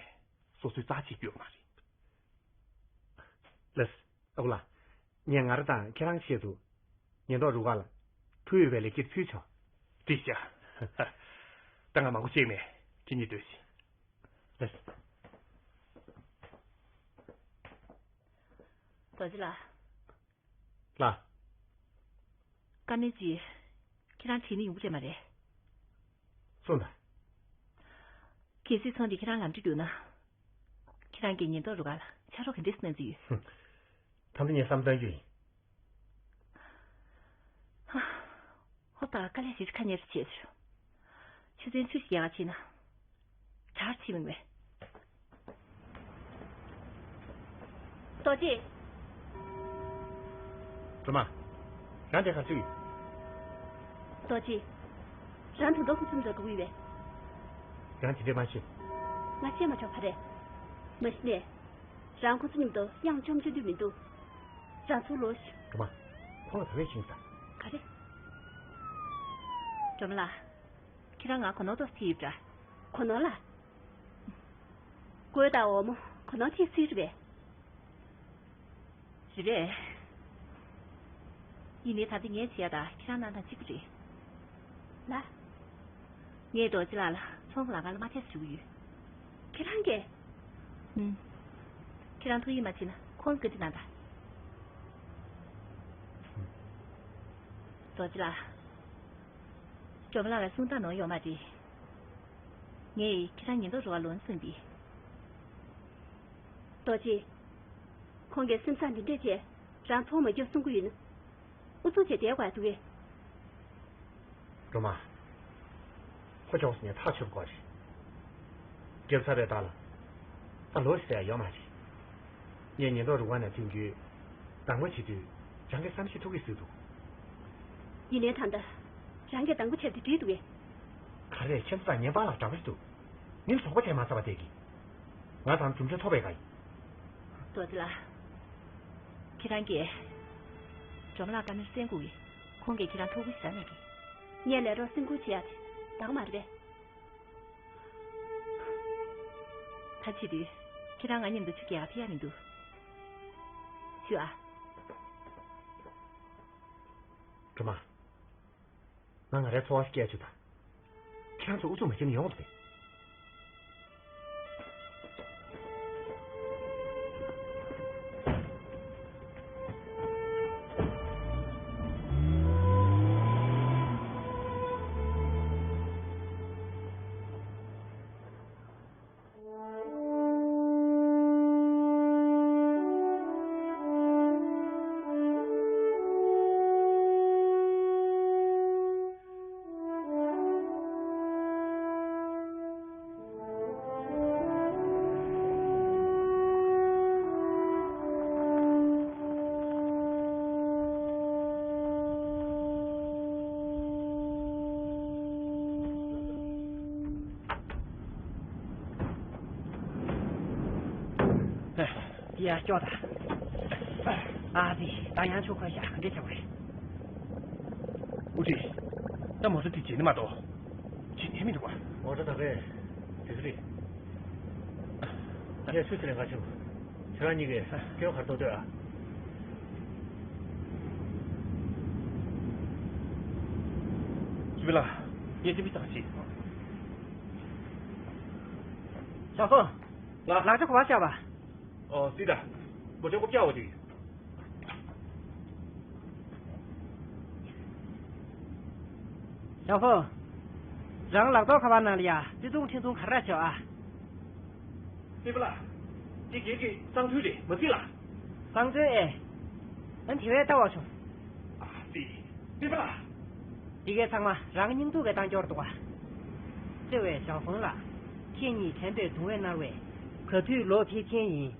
སོ་སོའི་རྩ་བྱེད་རྒྱུ་ཡོད་མ་རེད། ལགས། ཨ་ཁུ་ལགས། ངས་ང་རང་དང་ཁྱེད་རང་ཆེད་དུ་ཉེན་རྟོག་རུ་ཁག་ལ་ཐུག་ཡོད་པའི་ལེགས་སྐྱེས་ཕུལ་ཆོག་བཀྲ་ཤིས་བདེ་ལེགས། ད་ང་མང་པོ་བཤད་མེད། ཁྱེད་གཉིས་སྡོད་ཤིག་རྡོ་རྗེ་ལགས། ལགས། བཀའ་མོལ་ཅིག་ཁྱེད་རང་དྲིས་ན་ཡོང་གི་རེད་མ་རེད། གསུངས་དང་། གལ་སྲིད་ཚོང་འདི་ཁྱེད་རང་ལམ་འགྲོ་གྱུར་ན། ཁྱེད་རང་གིས་ཉེན་རྟོག་རུ་ཁག་ལ་ཕྱག་རོགས་ག་འདྲས་གནང་རྩིས་ཡོད། ད་ལྟ་ངས་བསམ་བཏང་རྒྱུ་ཡིན། ཧ། ཧོ་ད་དཀའ་ལས་ཞེ་ཅིག་ཁ་ཉེ་རུ་བྱས་ཟེར། ཆུ་ཚན་ཆུ་ཞིག་རྒྱག་ག་ཕྱིན་ན། གྲར་ཕྱིན་མི་མེད། རྡོ་རྗེ། སྒྲོལ་མ། རང་དེ་ག་ཚོད་ཡིན། རྡོ་རྗེ། རང་དུང་དུང་ཁུ་ཚུར་འགྲོ་དགོས་ཡོད་པས། རང་དེ་འདྲས་མ་བྱེད། ང་བཤད་མ་ཆོག་ག་རེད། མ་གཞི་ནས། རང་ཁོ་ཚོ་མཉམ་དུ་གཡང་བཅོམ་བཅུག་འདོད་མི་འདུག་རང་ཚུར་ལོག་ཤོག་སྒྲོལ་མ། ཁོང་ལ་ག་རེ་ཤེས་ས། ག་རེ། སྒྲོལ་མ་ལགས། ཁྱེད་རང་ང་གོ་ནོར་ཏོག་ཙམ་ཡོད་པ་འདྲ། གོ་ནོར་ལ། གོས་དང་འོ་མ་གོ་ནོར་ཏོག་ཙམ་རེད་པས། རེད་པས། ཡིན་ནའི་ད་ལྟ་ངས་བྱས་ཡ་ད་ཁྱེད་རང་གནང་སྟངས་གཅིག་པ་རེད། ལ། ངས་རྡོ་རྗེ་ལགས་ལ་ཚོང་གི་ལམ་ཁ་ལ་མ་ཐེ་ཟེར་ཞུ་གི་ཡོད། ཁྱེད་རང་གིས། ཨུམ། ཁྱེད་རང་ཐུགས་ཡིད་མ་ཆེས་ན་ཁོང་བཀའ་འདྲི་གནང་དང་། རྡོ་རྗེ་ལགས། སྒྲོལ་མ་ལགས་ལ་གསུང་སྟངས་ནོར་ཡོད་མ་རེད། ངས་ཁྱེད་རང་ཉེན་རྟོག་རུ་ཁག་ལོག་ན་སེམས་པས། རྡོ་རྗེ། ཁོང་གིས་སེམས་བཟང་འདི་འདྲས་བྱས་རང་ཚོང་མ་རྒྱབ་གསུང་གི་ཡོད་ན། ཨུ་ཚུགས་བྱས་བསྡད་དགོས་འདུག་གས། སྒྲོལ་མ། ཁོ་ཕྱོགས་སུ་ནས་ཐག་ཆོད་དགོས་རེད། རྒྱབ་ཚར་བའི་རྟགས་ལ། ད་ལོག་ཟེར་ཡ་ཡོད་མ་རེད། ངས་ཉེན་རྟོག་རུ་ཁག་ནས་ཐོན་རྒྱུའི་གདམ་ག་བྱེད་དུས་རང་གི་བསམ་ཤེས་ཐུག་གི་ཟེར་འདུག་ཡིན་ནའི་ད་ལྟ་རང་གིས་གདམ་ག་བྱས་ཏེ་འགྲིག་འདུག་གས། ག་རེ་ཁྱེད་ཚོ་དང་ངའི་བར་ལ་འདྲ་པོ་ཞིག་འདུག་ངས་དོགས་པ་བྱས་མ་ཚར་བ་དེ་གིས། ང་ཚང་གྲུབ་འབྲས་ཐོབ་པའི་ཁ་ཡིན། རྡོ་རྗེ་ལགས། ཁྱེད་རང་གིས། སྒྲོལ་མ་ལགས་བཀའ་མོལ་གསན་དགོས་ཀྱི། ཁོང་གིས་ཁྱེད་རང་ཐུགས་ཁུར་ཞེ་དྲག་གནང་གི། ངས་ལས་རོགས་སེམས་ཁུར་བྱེད་ཡ་དེ་དག་མ་རེད་པས། ད་བྱེད་དུས། ཁྱེད་རང་ང་མཉམ་དུ་ཆུ་རྐྱལ་ག་ཕེབས་ཡ་མི་འདུག་ཞུ་ཨ། སྒྲོལ་མ། ང་ང་རའི་འཚོ་བ་སྐྱེལ་ཆུ་དང་། ཁྱེད་རང་ཚོ་ཨུ་ཚུགས་མ་བྱེད་ན་ཡོང་བ་རེད། ཡ་སྐྱོ་ད། ཨ་ཙི། ད་ཡང་ཆུ་ཁོལ་ཤག་ག་འདྲ་བྱ་བ་རེད། ཨུ་ཁྲིད། ད་མོ་ཊ་དེ་བརྗེད་ནི་མ་གཏོགས། བརྗེད་ནི་མི་འདུག་བ། མོ་ཊ་ད་རེད། དེ་ཚོ་རེད། ངས་ཆུ་ཚོད་ལེན་ག་ཕྱིན། ཁྱེད་རང་གཉིས་ཀས་སྐྱོན་ག་རེ་རྟོགས་འདོད་ཨ། སྤྱི་པའི་ལགས། ངས་སྤྱི་པའི་ཚང་ཞིག་ཞང་ཧྥང་། ལག་ཆ་ག་པར་བཞག་པ། ཨོ་སྲིད་ད། མོ་ཊའི་རྐུབ་བཀྱག་འོག་ཅིག་ཞང་ཧྥང་། རང་ལག་ཐོག་ཁ་པར་ནང་ལ་ཡ་བརྩི་མཐོང་ཁྲི་མཐོང་ག་རེ་རག་བྱོས་ཨ། སྤེན་པ་ལགས། དེ་སྒེར་གྱི་གསང་དོན་རེད་མ་བརྩི་ལགས། གསང་དོན་ཨེ། ཨ་དེ་བས་ལྟ་བ་བྱུང་། ཨ་ཙི། སྤེན་པ་ལགས། འདི་གའི་ཚང་མ་རང་སྙིང་སྡུག་གི་བཏང་འབྱོར་འདུག་ག་བརྩེ་བའི་ཞང་ཧྥང་ལགས། ཁྱེད་གཉིས་དྲན་པའི་གདུང་བས་མནར་བས། ག་དུས་ལོག་ཕེབས་མཁན་ཡིན།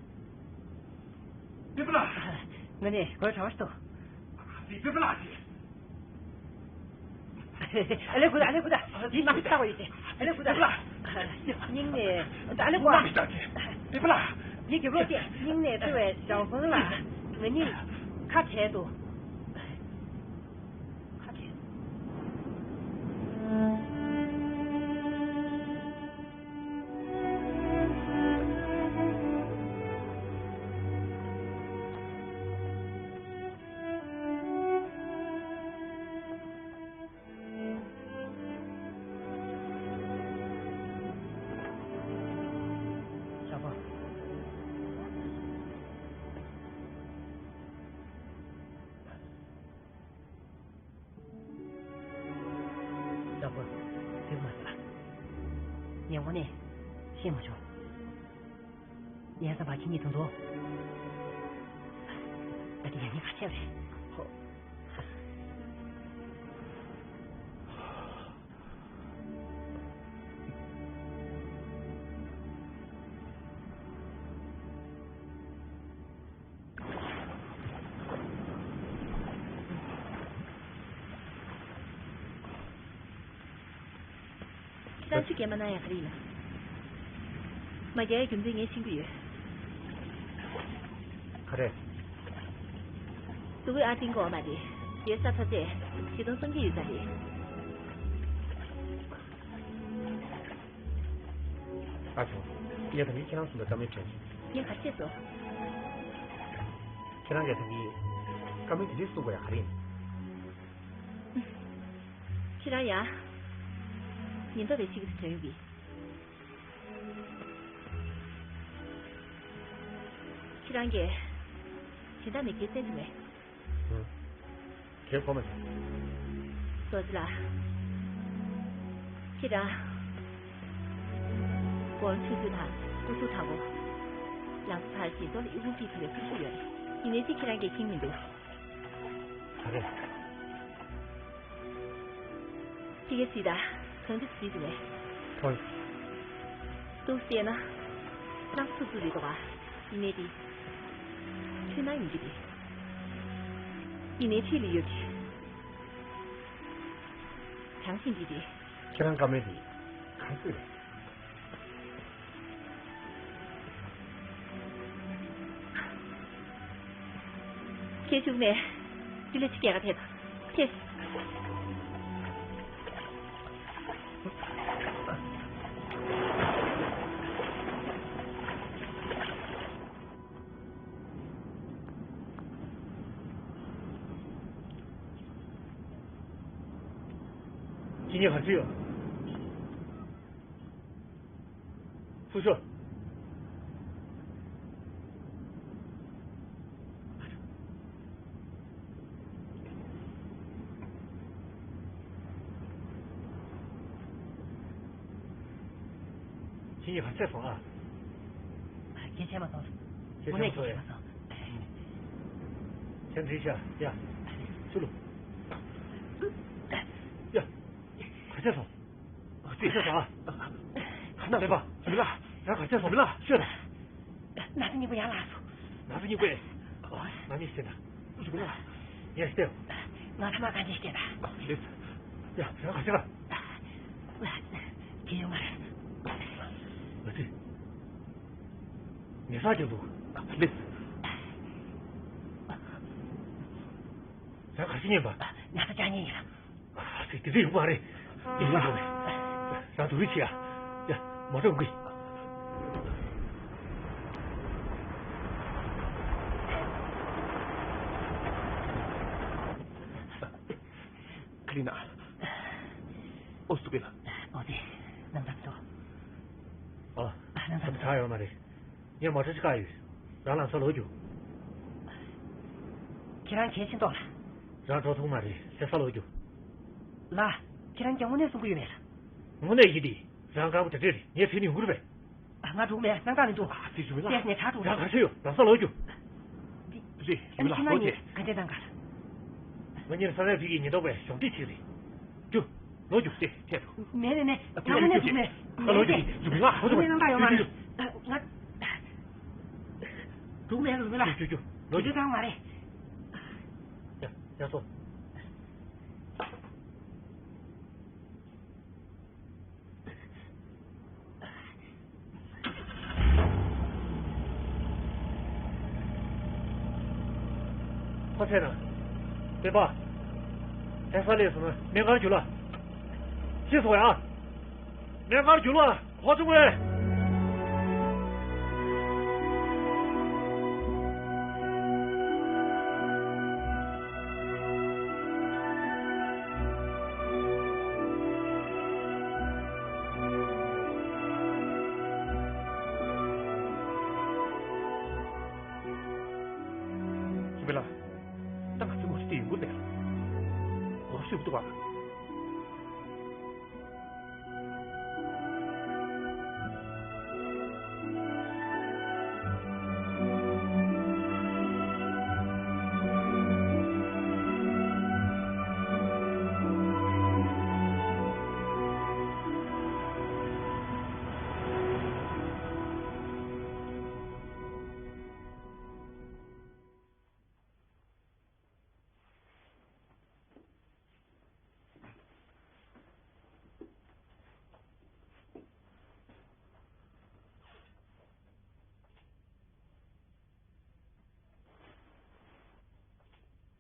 སྤེན་པ་ལགས། ང་ནི་གོས་གྲྭ་བ་ཞིག་འདུག་ཨ་ཙི་སྤེན་པ་ལགས་ཀྱིས། ཨ་ལེ་ཁུ་ད་ཨ་ལེ་ཁུ་ད། འདི་ནང་ལྟ་བ་ཡོད་དེ། ཨ་ལེ་ཁུ་ད། སྙིང་ནས་ཨ་ལེ་ཁུ། སྤེན་པ་ལགས། འདི་རྒྱབ་ལོག་སྟེ་སྙིང་ནས་བརྩེ་བའི་ཞང་ཧྥང་ལགས། ང་གཉིས་ཁ་བྲལ་འདུག་ཁ་བྲལ། ངས་དངོས་གནས་ཤེས་མ་བྱུང་། ཡིན་ཙང་བ་ཁྱེད་གཉིས་དུ་འདུག་ད་དེ་ཡང་ངས་ག་བྱས་པ་རེད། ཧོ། ཁྱེད་རང་ཆུ་སྐྱེལ་མ་གནང་ཡག་ག་རེ་ཡིན་ན། མ་རྒྱག་ཡག་རྒྱུ་མཚན་ངས་ཤེས་ཀྱི་ཡོད། ག་རེ། སུ་གུའི་ཨ་ཏིང་གོ་མ་རེད། དེའི་ས་ཐོ་རྩེ་བྱེད་སྟངས་བསམ་གྱི་ཡོད་ས་རེད། ཨ་ཆུང་། ངས་ད་ནི་ཁྱེད་རང་གསུམ་ལ་བཀའ་མོལ་དྲན་སོང་། ངས་ག་རེ་བྱས་སོང་། ཁྱེད་རང་གིས་ད་ནི་བཀའ་མོལ་དེ་འདྲས་གསུངས་པ་ཡང་ག་རེ་ཡིན། ཁྱེད་རང་ཡང་ཉེན་རྟོག་པའི་ཕྱི་གི་དོན་གྱིས། ཁྱེད་རང་གིས་གཞན་དག་མི་སྐད་གསན་ཐུབ་མེད། ཧུམ། གལ་གོ་མ་བྱུང་། སོ་སི་ལགས། ཁྱེད་རང་། སྒོར་ཆུ་ཚོད་དང་སྐུ་གཟུགས་དང་པོ། ལམ་བར་གྱི་ལྟོ་ལ་ཨི་ཁུང་ཏི་ཐུབ་པའི་སྐུ་གཟུགས་ཡོད་རེད། ཡིན་ནའི་ཅི་ཁྱེད་རང་གིས་ཤེས་མི་འདུག་ག་རེ། ཁྱེད་ཀྱིས་གཟིགས་དང་། གང་ཅི་གཟིགས་འདུག་མེད། ཐོན། ཏོག་ཙམ་བལྟས་ན། སྣག་ཚ་ཚུགས་རེད་འདུག་ག་ཡིན་ནའི་དེ། འཁྲུལ་སྣང་ཡིན་གྱི་རེད། ཡིན་ནའི་འཁྲིས་ལ་ཡོད་རེད། དྲང་བཞིན་འདི་རེད། ཁྱེད་རང་བཀའ་མོལ་འདི་ག་རེ་ཟེར། ཁྱེད་བཅུག་ནས་འདི་ལ་ཅི་སྐྱེལ་ག་ཐད་དང་ཁྱེད། ཁྱེད་གཉིས་ག་ཚོད་ཡོད། ཧྥུ་ཤོ། ཁྱེད་གཉིས་ག་ཚོད་སོང་ཨ། སྐད་ཆ་མ་སོང་། སྐད་ཆ་མ་སོང་ཨེ། སྐད་ཆ་མ་སོང་། ཁྱེད་འདྲི་ཤ་ཡ། ཚུ་ལུ། ཡ། ག་ཚོད་སོང་། ཨ་ཙི། ཤོད་དང་། ཁ་ན་ལེན་པ། མི་ལ། རང་ག་ཚོད་སོང་། མི་ལ་ཤོད་དང་། ན་ཚ་སྙིང་པོ་ཡར་ལངས་སོང་། ན་ཚ་སྙིང་པོ། ང་མི་ཤེས་ན། མི་ལ། ངས་ཤེས། ང་ཐ་མ་ག་འདྲས་ཤེས་ན། ལེས། ཡ་རང་ག་ཚོད་ལ། དེ་ཡོང་ང་། ཨ་ཙི། ངས་ས་ཀྱང་འདུག་ལེས། རང་ག་ཚོད་ཉན་པ། ན་ཚ་ཅང་ཉན་ཡིན། ཨ་ཙི། དེ་འདྲ་ཡོང་བ་རེད། དེ་ཡོང་བ་རེད། ཡ། རང་དུ་རི་ཆེ་ཡ། ཡ། མ་འགྲོ་གི། ཁ་ལི་ན། ཨོ་སུ་པེ་ལ། ཨོ་དེ། ནང་དང་དུ། ཨ། ནང་དང་དུ། ད་ཡོད་མ་རེད། ངས་མོ་ཊ་ཅིག་བཀག་ཡོད། རང་ལམ་སང་ལོག་རྒྱུགས། ཁྱེད་རང་གལ་ཆེན་ཏོག་ལ། རང་འགྲོ་ཐུབ་མ་རེད། ལྷ་ས་ལོག་རྒྱུགས། ལགས། ཁྱེད་རང་གིས་དངོས་གནས་གསུང་གི་ཡོད་མེད་ལགས། དངོས་གནས་ཡིན་ཏེ། རང་དཀར་པོ་དེ་འདྲས་རེད། ངས་ཕེབས་ནས་ཡོང་གི་རེད་པས། ང་འགྲོ་གི་མེད། སྣང་དག་མི་འདུག་ཨ་ཙི། ཞུ་མི་ལ། བལྟས་ནས་ཁྲག་འགྲོ་གི་རང་ག་རེ་ཡོད། ལམ་སང་ལོག་རྒྱུགས། འདི། རེད། ཞུ་མི་ལ། ཨ་ནི་ཁྱེད་རང་གཉིས་ག་འདྲས་གནང་ག་ལགས། ང་གཉིས་ས་གནས་ཕ་གིའི་ཉེན་རྟོག་པས་གཞོགས་འདེགས་བྱས་རེད། རྒྱུགས། ལོག་རྒྱུགས་ཏེ་ཐད་འགྲོ། མེད་མེད་མེད། ང་དངོས་གནས་འགྲོ་གི་མེད། ང་ལོག་རྒྱུགས་ཏེ། རྒྱུགས་མེད་ལ། ཧོ། ངའི་སྣང་དག་ཡོད་མ་རེད། ང་། འགྲོ་གི་མེད། རྒྱུགས་མེད་ལ། རྒྱུགས་རྒྱུགས། ལོག་རྒྱུགས། རྒྱུགས་གང་མ་རེད། ཡ་ཡ་སོ། ཕོ་ཚད་དང་། སྤེན་པ། ལྷ་ས་སླེབས་སོང་ན་སྨན་ཁང་རྒྱུགས་ལ། ཤེས་སོང་ཡ། སྨན་ཁང་རྒྱུགས་ལ། ཧོ་ཅུང་ཝེ། ཞུ་མི་ལ། ད་ང་ཚོའི་མོ་ཊ་དེ་ཡོང་གི་མེད་ལ། འོ་ཞུ་འདུག་པ།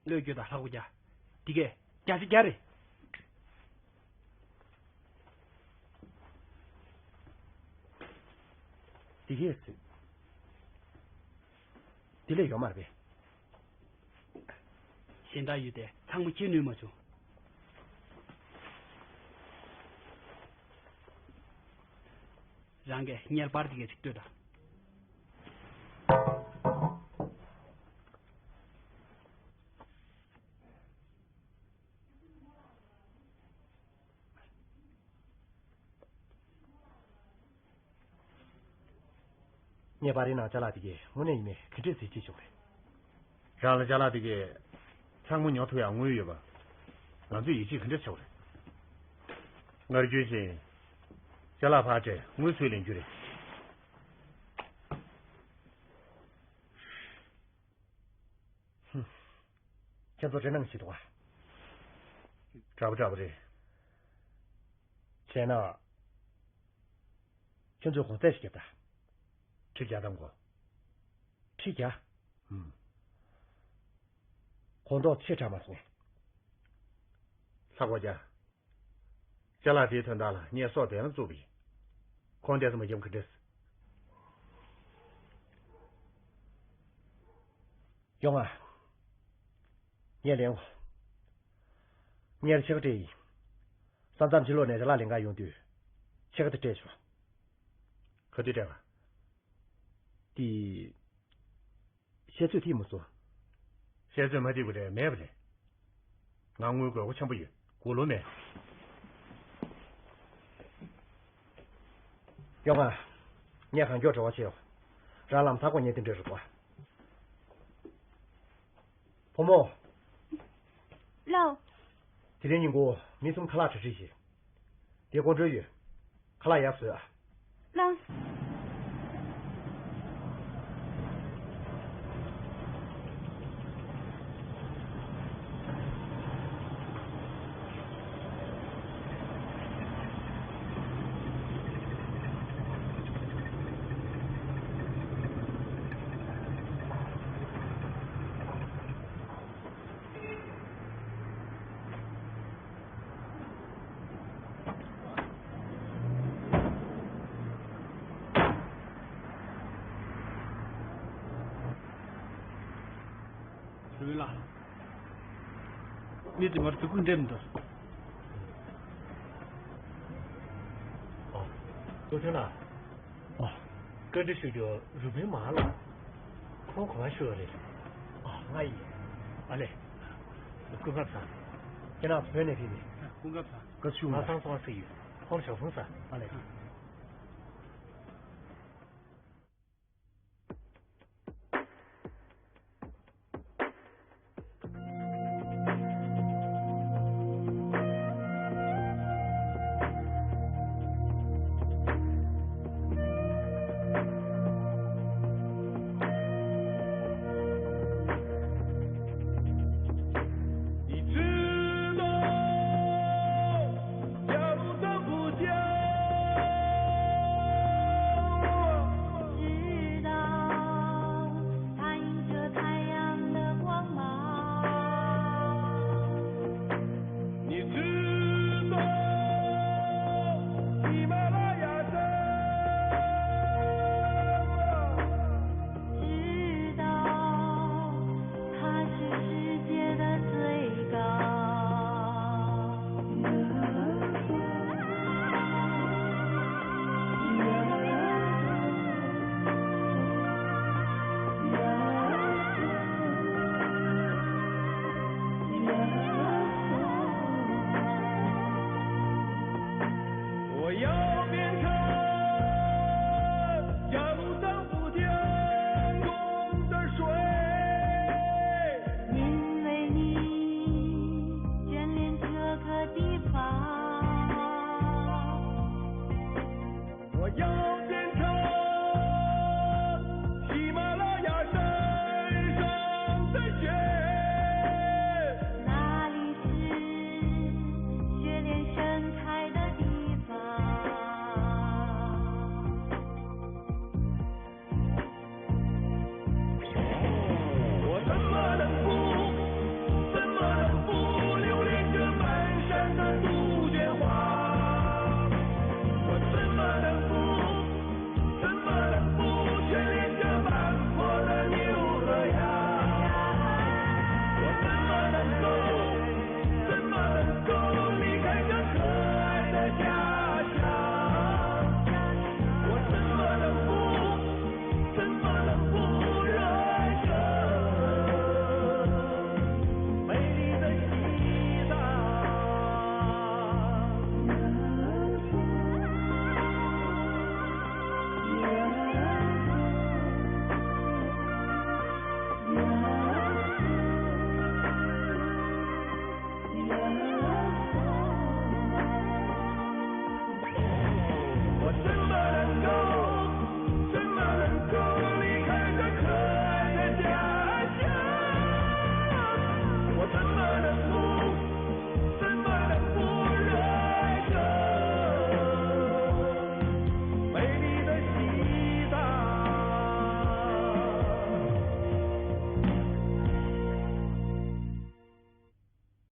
བློས་བསྐྱོད་དང་ལྷག་པོ་རྒྱག་དེ་གས་བརྒྱ་ཆ་བརྒྱ་རེད། དེ་གས་ཟེར། དེ་ལས་ཡོད་མ་རེད་པས། གཞན་དག་ཡོད་དེ་ཚང་མ་ཁྱེར་ནུས་མ་བྱུང་། རང་གིས་གཉེར་པར་དེ་གས་ཅིག་ལྟོས་དང་། ངས་པར་རིས་ནང་ཅ་ལག་དེ་གས་དངོས་གནས་ཡིན་མིན་ག་འདྲས་གཟིགས་ཅེས་བྱུང་རེད། རང་ལ་ཅ་ལག་དེ་གས་ཚང་མ་ཉོ་ཐུབ་ཡག་དངུལ་ཡོད་པ། ང་ཚོས་ཡིད་ཆེས་ག་འདྲས་བྱ་དགོས་རེད། སྔར་རྒྱུན་བཞིན་ཅ་ལག་ཕར་སྤྲད་དངུལ་སུས་ལེན་རྒྱུ་རེད། ཧུམ། ཁྱེད་ཚོ་འདྲེ་ནང་ཞིག་འདུག་ག་དྲག་པོ་དྲག་པོ་རེད། བྱས་ན། ཁྱོད་ཚོས་གོང་ཚད་ཞིག་རྒྱབ་དང་། ཁྲི་བརྒྱ་བཏང་གོ་ཁྲི་བརྒྱ། ཧུམ། གོང་ཐོག་ཆེ་དྲགས་མ་སོང་ངས། ལྷག་པ་རྒྱ། ཅ་ལག་དེའི་དོན་དག་ལ་ངས་སྲོག་དེ་ཡང་བཙུགས་པ་ཡིན། ཁོང་དེ་ཚོ་མ་འཇོམས་ག་འདྲས། ཡོང་ང་། ངས་ལེན་འོ། ངས་ཕྱེད་ཀ་སྤྲད་ཡིན། ས་མཚམས་ཕྱི་ལོགས་ནས་ཅ་ལག་ལེན་ག་ཡོང་དུས། ཕྱེད་ཀ་དེ་སྤྲད་ཆོག་ག་དུས་སྤྲད་པ། དེ། བཤད་ཚོད་ཐིག་མ་སོང་། བཤད་ཚོད་མ་ཐིག་པ་རེད་མེད་པ་རེད། ང་དངུལ་དགོས་མཁོ་ཆེན་པོ་ཡོད་དགུ་ལོ་མེད། ཡོང་ང་། ངས་གང་མགྱོགས་བྲེལ་བ་ཆེ་ཡོད། རང་ལམ་ཐག་གོ་ཉེ་དེ་འདྲ་རུ་བ། བུ་མོ། ལགས། དེ་རིང་ཉིན་གུང་མི་གསུམ་ཁ་ལག་གྲ་སྒྲིག་བྱེད། དེ་ཀོང་ཀྲོལ་ཡོད། ཁ་ལག་ཡག་བཟོས་ཨ། ལགས། རུས་ལ། མི་དེ་མར་དུ་ཀུན་འདེམས་འདུག་ཨོ། ཏུ་ཐོན་ལ། ཨོ། བཀའ་འདྲི་ཞུ་རྒྱུ་རུ་བུའི་མ་ལ། ཁོང་ག་པར་ཞུ་བ་རེད། ཨོ་ང་ཡིན། ཨ་ལེ། སྐུ་ཁམས་བཟང་། ཁྱེད་རང་བོད་ནས་ཕེབས་པའི། སྐུ་ཁམས་བཟང་། བཀའ་ཞུ་ང་ཚང་ཚོང་སྲིད་ཡོད། ཁོང་ཞོགས་ཕུང་བཟང་། ཨ་ལེ།